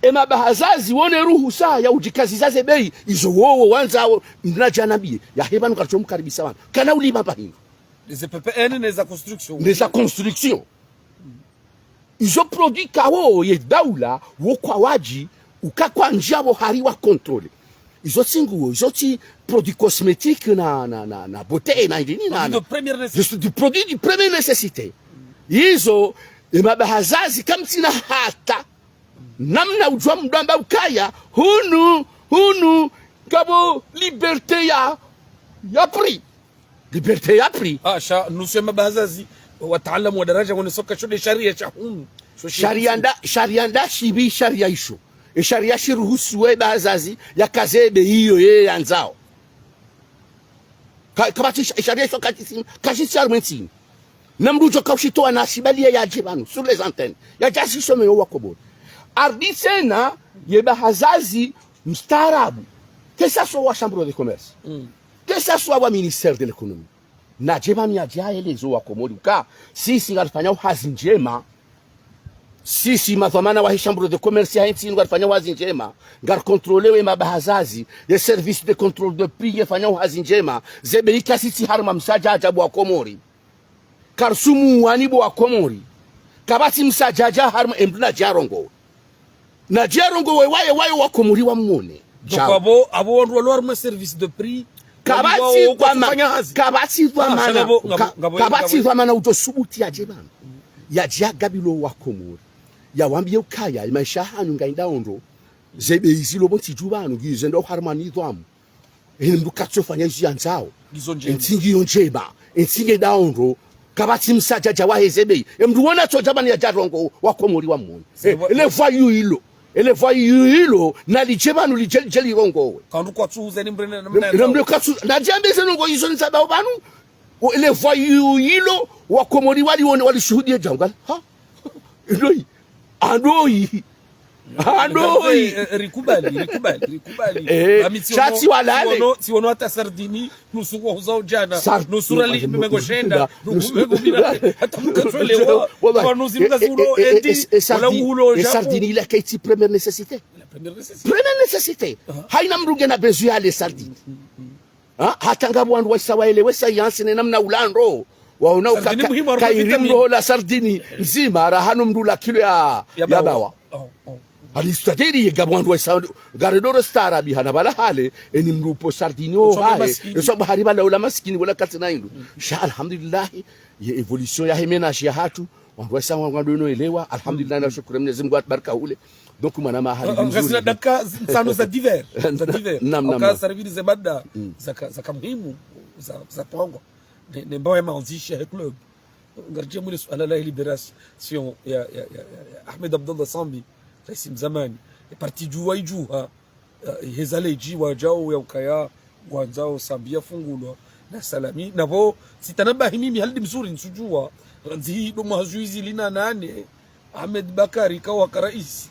emabahazazi wone ruhusa ya udjikaziza ze bei, izo wowo wandzao, mnadja na biye. Yahe pvanu karidjo mkaribisa pvanu. Kana ulima pvahindru. Neze P P N, neza construction. Neza construction. Izo produits kawo ye daula, wo kwa wadji, uka kwandjia pvo hari wa contrôler. Izo tsi nguo, izo tsi produits cosmétiques na, na, na, na beauté, na indini, na, produits de première nécessité. Des produits de première nécessité. Izo, emabahazazi, kamtsina hata. Namna udjua mndru amba ukaya, hunu, hunu, ngapvo liberté ya, ya prix. Liberté ya prix. Ah, sha, nusu ya mabahazazi, wataalamu wa daraja, wone soka sho nde sharia sha hunu. Sho shi sharia nda, sharia nda shipvi sharia isho. E sharia shiruhusu we bahazazi, yakaze bei iyo ye yandzao. Ka-, kapvatsi sha-, sharia isho kashisi, kashisi harumwa entsi inu. Na mndru udjo kaushitowa na shibaliya yadje pvanu, sur les antennes. Yadje ashisome yo wakomori. Ardi tsena, ye bahazazi, mstaarabu. Que ça soit wa chambre de commerce. Que ça soit wa ministère de l'économie. Nadje pvanu yadje aeleze wakomori uka, sisi ngarifanyao hazi ndjema. Sisi madhwamana wahe chambre de commerce yahe ntsi inu ngarifanyao hazi ndjema. Ngari contrôler we mabahazazi, ye service de contrôle de prix yefanyao hazi ndjema. Ze bei kazitsi harumwa msadjadja bo wakomori. Karisumu wani bo wakomori. Kapvatsi msadjadja harumwa emndru nadje arongowe. Nadje arongowe waye, waye wakomori wamwone. Donc, apvo, apvo wandru walo harumwa service de prix, kapvatsi dhwamana, kapvatsi dhwamana, ka-, kapvatsi dhwamana udjo subuti yadje pvanu. Yadje agabilo wakomori. Yawambiye ukaya, emaesha hanyu ngayendao ndro. Ze bei zilo pvo ntsi dju pvanu, ngizo ndo harumwa nidhwamu. Emndru katsofanya izo yandzao. Ngizo ndjema. Entsi ngiyo ndjema. Entsi ngeyendao ndro. Kapvatsi msadjadja wahe ze bei. Emndru wona tsodja pvanu yadje arongowe wakomori wamwone. Eh, ele voyou ilo. Ele voyou ilo. Nalidje pvanu lidje, lidje lirongowe. Kandru kwatsuhuza ni mrene na mna. Emndru katsu, nadje ambe ze ndrongo izo nizambao pvanu. O, ele voyou ilo, wakomori walione, walishuhudie djangwa. Ha? Ndoi. Andoi. Andoi. Eh, eh, rikubali, rikubali, rikubali. Eh, sha tsi walale. Tsiono, tsiono hata sardini, nusu kwa huzao djana, sar-, nusu rali mengo shenda, nusu mengo mina, hata mkatswelewa, wallahi, kwa nusu mkazulo, eh, eh, eh, endi, eh, eh, wala sardine, ulo, eh, sardine, il a été première nécessité. La première nécessité. Première nécessité. Aha. Haina mndru ngena besoin ya le sardine. Ha? Hata ngapvo wandru waisa waelewe sayansi ne namna ulandro. Waona uka-, sardine muhimu, harumwa vitamine. Kairi mndru hola sardine ndzima, raha no mndru ula kilo ya, ya bawa. Ya bawa. Oh, oh. Hali c'est-à-dire ye ngapvo wandru waisa, ngari doro staarabi hana pvala hale, eni mndru upvo sardine ho hahe, maskini. Eso pvo hari pvala ula maskini, wala katsina hindru. Sha, alhamdulillah, ye évolution yahe ménage yahatru, wandru waisa wa-, wandru no elewa, alhamdulillah, na shukuru Mwenyezi Mungu, baraka hule. Donc, mwana mahali mzuri. Ngasina dakika ntsanu za divers. Za divers. Naam, naam, naam. Aka sariviri ze mada, zaka, zaka muhimu, za, za pangwa. Ne, ne mbao ya maandzishi ya club. Ngaridje mwile suala la libération ya, ya, ya, ya, ya Ahmed Abdallah Sambi, raisi mzamani. E parti djuwa idjuha, eh, heza ledji wadjao ya ukaya, ngwandzao Sambi yafungulwa, na Salami, napvo, tsitanabahi mimi halidi mzuri ntsudjuwa, randzi hi do mwaha zihwi zili na nane, Ahmed Bakari kawa ka raisi,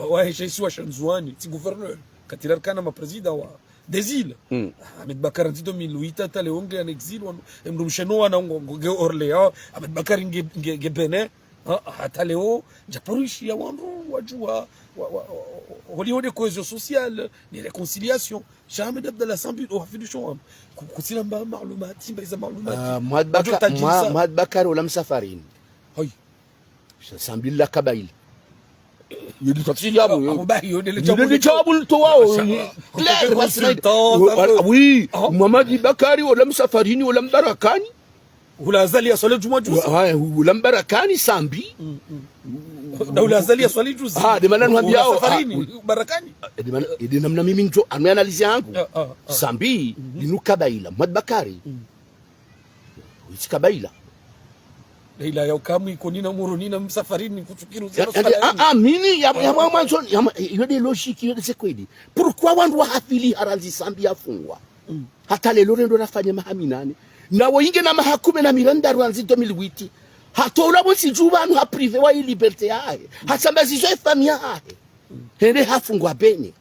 wahe she isiwa sha Ndzuwani, tsi gouverneur, katira rikana ma président wa, des îles. Mm. Ahmed Bakari randzi deux mille huit, hata leo nge en exil, wanu, emndru mshe no wana ngo, ngo, nge Orléans, Ahmed Bakari nge, nge, nge Bénin, ha, hata leo, ndjaparo ishiya wandru, wadjuwa, wa, wa, wa, wa, holi hode cohésion sociale, ni réconciliation. Sha Ahmed Abdallah Sambi, o hafidu sho wanu. Ku-, kutsina mba maalumati, mba iza maalumati. Ah, Mohamed Bakar, wadjo tajisa. Moha-, Mohamed Bakari ola msafarini. Hoi. Sha Sambi la kabaila. Yo ndi tafsiri yapvo, yo. Apvo bahi, yo ndele jawabu litowawo. Clair, consultant, oui. Mwamadi Bakari, wola Msafarini, wola Mbarakani. Hula Azali yaswali djumwa juzi. Wa- wa- Hula Mbarakani, Sambi. Na hula Azali yaswali juzi. Ah, nde mana nihwambiyawo, Msafarini, ah, Mbarakani. Eh, nde mana, eh, nde namna mimi ndjo, anu analyse yangu. Sambi, linu kabaila, Mwamadi Bakari. Witsi kabaila. Leila ya ukamwi, ko nina Moroni na Msafarini, kutsukiru zero. Ah, ah, mimi, ya, ya, mwa- mwandzo, ya, mwa- yo nde logique, yo nde ze kweli. Pourquoi wandru wahafili harandzi Sambi yafungwa? Hata leo rendo rafanya maha minane. Na wo inge na maha kume na mirandaru randzi deux mille huit. Hata ula bo sidjuwa anu ha privé wa i liberté yahe. Hasambazizo e famille yahe. Hende hafungwa Bénin.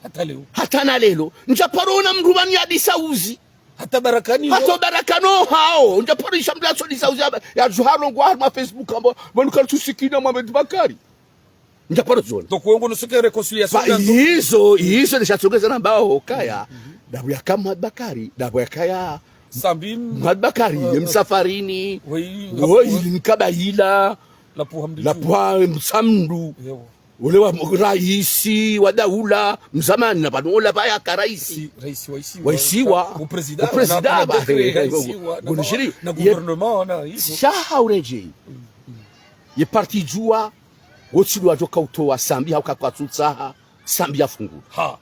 Hata leo. Hata na leo. Ndjaparo ona mndru pvanu yadisa uzi. Hata Barakani. Hata Barakani hao. Ndjaparo isha mndru yasodisa uzi ya, ya djuha rongowa harumwa Facebook amba, pvanu karitsusikina Mwamadi Bakari. Ndjaparo zona. Donc, wo ngo nusuke réconciliation. Ba, ya ndo izo, izo nde shatsongeza nambao kaya. Ndapvo yaka Mwamadi Bakari, ndapvo yakaya Sambi. Mwamadi Bakari, ye Msafarini. Oui, woyi, nkabaila. Lapvo Hamdi. Lapvo Msamdu. Yewo. Ule wa raisi wa daula, mzamani na pvanu ola pvaya ka raisi. Si, raisi wa isiwa. Wa isiwa. Wa, u président, u président, na, na ba, décret, he, he, raisi wa, na, ngunishiri, na ye, gouvernement, na izo. Sha ha uredjeyi. Ye parti Juwa, wotsi ndo wadjo kautowa Sambi, hauka kwatsutsaha Sambi yafungulwe. Ha.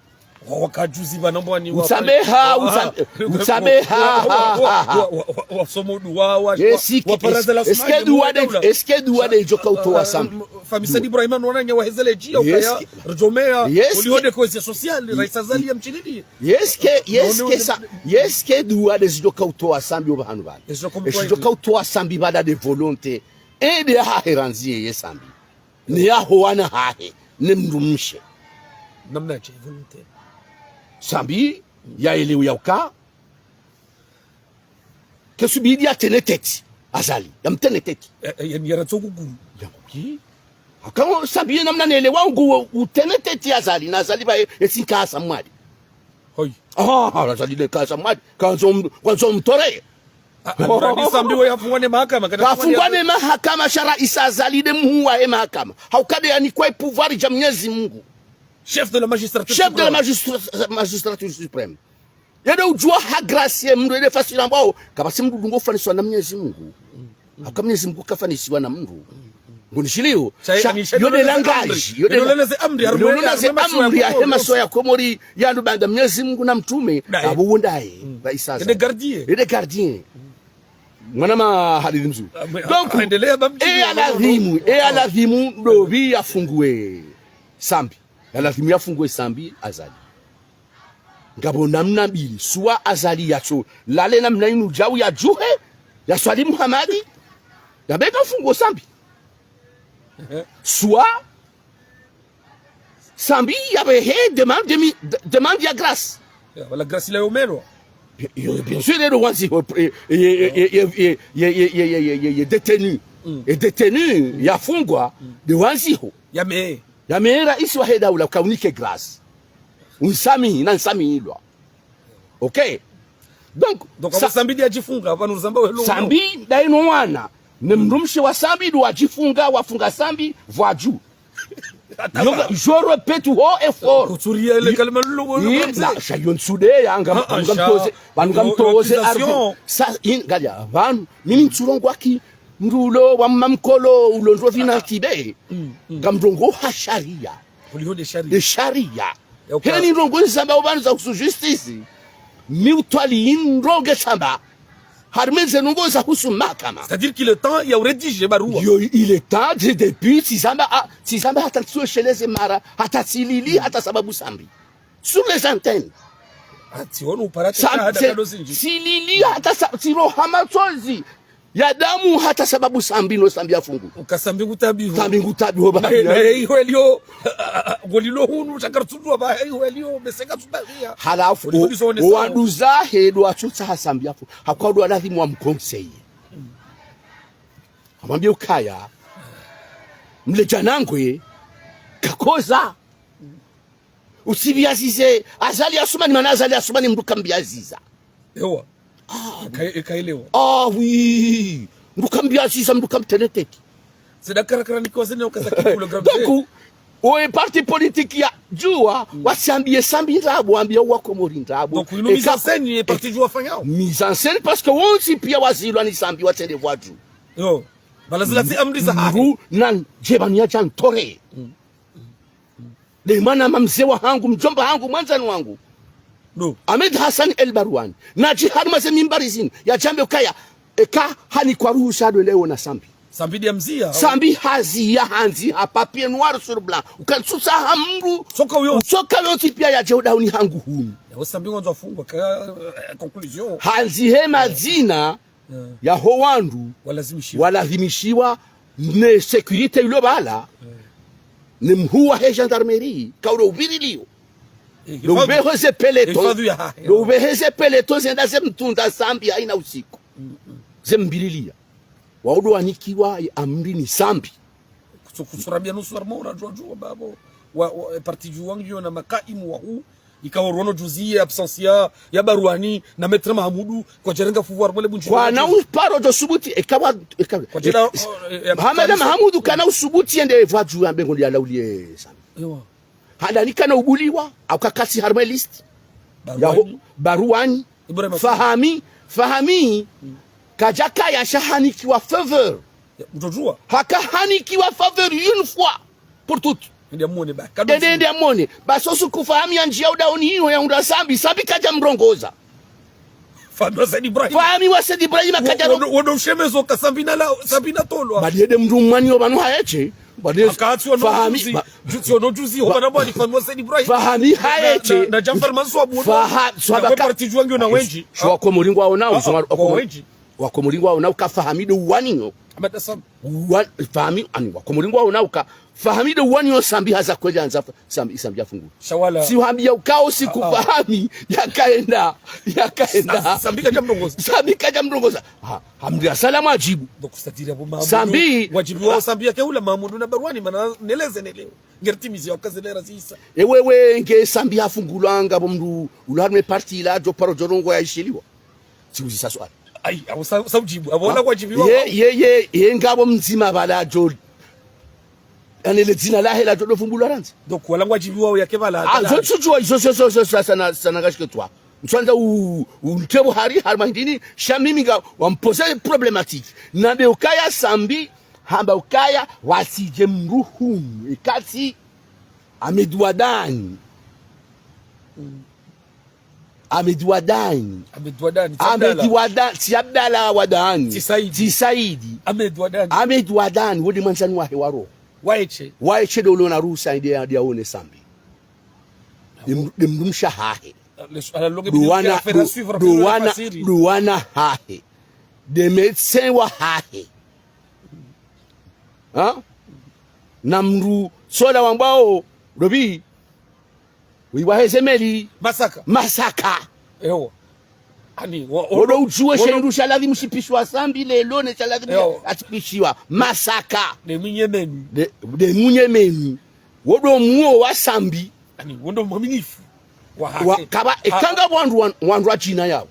Wa, wakajuzi pvanu mbwani wa- Utsameha, ah, utsa-, ah, utsameha, wa, ha, wa, ha, ha. Wa, wa, wa, wa, wasomo duwa, wa, wa, est-ce que, wa paraza la est-ce que Sumani, duwa mwa de, daula. Est-ce que duwa de djo kautowa Sambi? Ah, Famille Said Ibrahim, wana nya wahezele djia, est-ce ukaya, que, rjomeya, est-ce que, ulione cohésion sociale, Rais Azali ya mchilili. Est-ce que, est-ce que sa, est-ce que duwa de zidjo kautowa Sambi opvahanu pvala? Est-ce que djo kautowa Sambi pvala de volonté? Ende ya hahe randzi ye Sambi. Ne yaho wana hahe, ne mndru mshe. Namna dje volonté. Sambi, ya elewe ya uka. Kesubidi ya tene tête Azali, ya mtene tête. Eh, eh, ya ni yara tsoku gulu. Ya kuki? Haka Sambi ye namna nelewa ngu utene tête Azali, na Azali pvaye, e tsi nkasa mwali. Hoi. Ah, Azali de nkasa mwali. Kandzo m-, kandzo mtore. Ah, ah, Sambi we hafungwa ne mahakama, kana hafungwa ne mahakama, sha raisi Azali de mhuu wahe mahakama. Hauka de yanikwa e pouvoir dja Mnyezi Mungu. Chef de la magistrature suprême. Chef de la magistra-, magistrature suprême. Ye de udjuwa ha gracier mndru, ye de fasiri ambao, kapvatsi mndru dungo ufanisiwa na Mnyezi Mungu. Hauka Mnyezi Mungu kafanisiwa na mndru. Ngunishiliyo. Sha, yo de langage, yo de la-, yo de la-, ze amri, yo de la-, ze amri ya hema so ya Komori, ya lubanda Mnyezi Mungu na mtrume, apvo wondaye, raisi Azali. Ye de gardien. Ye de gardien. Mwana ma hadisi mzuri. Donc, e ya lazimu, e ya lazimu, ndo pvi yafungwe Sambi. Ya lazimu yafungwe Sambi Azali. Ngapvo namna mbili, swa Azali yatso lale namna inu djau yadjuhe, yaswali Muhamadi, yambe kafungwa Sambi. Swa Sambi yapvehe demande mi-, de-, demande ya grâce. Ya, wala grâce ila yomelwa. Bien, bien sûr, ndo wandziho, eh, eh, eh, détenu. E détenu yafungwa, de wandziho. Ya me- Ya me raisi wahe daula, uka unike grâce. Unsamihi, na nsamihilwa. Ok. Donc, donc, sa-, apvo Sambi de yadjifunga, apvo nuzamba welo. Sambi, dayi no wana. Ne mndru mshe wa Sambi, ndo wadjifunga, wafunga Sambi, vwaju. Yonga, je répète haut et fort. Kutsuriya ile kalima lilo, sha yo ntsude ya, nga, ah, ah, nga mtoze, pvanu nga mtoze, accusation. Sa, in, ngalia, pvanu, mimi ntsurongowa ki, mndru ulo wa mamkolo, ulo ndro vina kibe. Ngamrongowo ha sharia. Uliho de sharia. De sharia. Heni ndrongo nizamba opvanu za husu justice. Mi utwali ndrongo shamba. Harimwa ze ndrongo za husu mahakama. C'est-à-dire qu'il est temps ya urédiger barua. Yo, il est temps de, depuis, tsizamba, ah, tsizamba hata ntsiwesheleze mara, hata tsilili, hata sababu Sambi. Sur les antennes. Ah, tsi wono upara. Sa-, shahada tse-, kado zinji. Tsilili hata sa-, tsiroha matsozi ya damu hata sababu Sambi no Sambi yafungwa. Uka Sambi ngutabiho. Sambi ngutabiho ba. Na, na, iho elio, ngolilo hunu, shakara tsudwa ba, iho elio, meseka tsudahia. Halafu, o, o wanduzahe ndo watsutsaha Sambi yafungwa. Hauka ndo walazimu wamconseiller. Hamwambia ukaya, mle djanangwe, kakoza. Utsipviyazize Azali Assoumani, mana Azali Assoumani mndru kampviyaziza. Ewa. Ah, eka-, ekaelewa. Ah, oui. Mndru kampviyaziza, mndru kamtene tête. Zida karakara nikiwa zene ukaza kikule grabe. Donc, oye parti politique ya Juwa, wasiambie Sambi ndrabo, wambia wa Komori ndrabo. Donc, inu mise en scène ye parti Juwa fanyao. Mise en scène parce que wontsi pia wazilwa ni Sambi watsende vwaju. Yo. Bala zila tsi amri zahahe. Ngu, nan, djebani ya djantore. Nde mana mamze wahangu, mdjomba hangu, mwandzani wangu. No. Ahmed Hassan El Barwani. Nadje harumwa ze mimbari zinu. Yadje yambe ukaya, eka hanikwa ruhusa ndo leo na Sambi. Sambi nde amzia. Sambi hazia handzi ha papier noir sur blanc. Ukantsusa hamru. Soka uyo. Soka uyo tsi pia yadje udauni hangu hunu. Yawe Sambi ngwandzo afungwa ka, eh, conclusion. Handzi he madzina yaho wandru walazimishiwa ne sécurité ilo bala, ne mhuu wahe gendarmerie, kauro uvirilio. Ndo uveho ze peleto, ndo uvehe ze peleto zenda ze mtunda Sambi haina usiku. Ze mvirilia. Waudo wanikiwa amri ni Sambi. Kutsu-, kutsurambia nusu harumwa ura Juwa Juwa babo. Wa, wa, e parti Juwa ngiyo na makaimu wahuu. Ikao rono juzi ye absence ya, ya Barwani na Maître Mahamudu, kwadjarenga fuvu harumwa le bunji. Kwana uparo djo subuti, ekawa, eka, Kwadjera, e, oh, e, e, Hamada Mahamudu kana usubuti yende vwaju yambe ngo ndiyalaulie Sambi. Ewa. Handani kana ubuliwa, au kakatsi harumwa liste. Yaho, Barwani. Barwani. Ibrahim Fahami, Fahami, kadjakaya sha hanikiwa faveur. Ya, mtoto wa? Haka hanikiwa faveur une fois pour toutes. Nde amwone ba. Nde, nde, nde amwone. Basi osuku Fahami yandjia udauni iyo yaunda Sambi, Sambi kadja mrongoza. Fahami wa Said Ibrahim. Fahami wa Said Ibrahim kadja wo-, wo-, wondo ushemezo ka Sambi na la, Sambi na tolwa. Badi yende mndru mwani yo pvanu haeshe. Badi Fahami, ba- Juzi, ono juzi, ho bana bwani Fahami wa Said Ibrahim. Fahami haeshe. Na, na, na Jafar Mansour Abu. Faha-, swaba ka- parti Juwa ngiyo na wendji. Sho wa Komori ngwaonao, ah, sho wa Komori. Wendji. Wa Komori ngwaonao ka Fahami ndo uwaniyo. Amata Sambi. Wa-, Fahami, ani wa Komori ngwaonao ka Fahami ndo uwaniyo Sambi haza kweli handza Sambi, Sambi afungulwa. Shawala. Si uhambia ukao siku Fahami, yakaenda, yakaenda. Sa-, Sambi kadja mrongoza. Sambi kadja mrongoza. Ha, hamdi asalamu ajibu. Donc, c'est-à-dire, abo Mahamudu, Sambi. Wajibu wa Sambi yake ula Mahamudu na Barwani, mana neleze neleo. Ngertimizi ya ukazelera zisa. Ewe we nge Sambi hafungulwa ngapvo mndru, ula harumwa e parti ila djo paro djo rongoa yaishiliwa. Tsi uzisa swali. Ai, abo sa, sa ujibu. Abo wala kwajibiwa. Ye, ye, ye, ye ngapvo mdzima pvala djo. Ane le dzina lahe la djo fumbulwa randzi. Donc, wala ngwajibiwa yake pvala. Ah, zo tsudjuwa, zo, zo, zo, zo, sa, sana, sana ngashike twa. Ntswandza u, u ntebo hari, hari mahindini, sha mimi nga, wampoze problématique. Nambe ukaya Sambi, hamba ukaya, wasidje mndru hunu, ekatsi, Ahmed Wadani. Ahmed Wadani. Ahmed Wadani, tsi Ahmed Abdallah. Wada-, tsi Abdallah Wadani. Tsi Saidi. Tsi Saidi. Ahmed Wadani. Ahmed Wadani, wo nde mwandzani wahe wa roho. Waeshe. Waeshe ndo ulo na ruhusa nde ya, nde yaone Sambi. Nde m-, nde mdrumshe wahahe. Le, ala longe. Ndo wana, ndo, ndo wana, ndo wana hahe. Nde médecin wahahe. Ha? Na mndru sola wambwao, Robi, wi waheze meli. Masaka. Masaka. Ewa. Ani, wa-, wodo udjuwe wodo shindru sha ladhimu shipishiwa Sambi lelo ne sha ladhimu, ewa, atshipishiwa. Masaka. Nde mnyemeni. Nde, nde mnyemeni. Wodo muo wa Sambi. Ani, wondo mwaminifu. Wa hake. Wa, kaba, ah, ekanga wandru wan-, wandru wa djina yawo.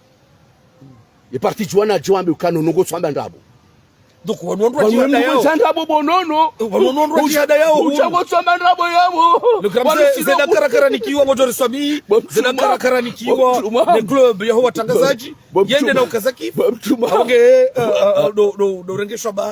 Ye parti Juwa na Juwa mbe ukano nongo tswamba ndrabo. Donc, wanu wandru wa djihada yawo. Wanu wandru wa djihada yawo. Udja ngo tswamba ndrabo yawo. Le grand mze, Zeda Karakara nikiwa, Modori Swami. Zeda Karakara nikiwa, le club yaho watrangazadji. Yende na ukazaki. Awonge, eh, eh, eh, do, do, do rengeshwa ba.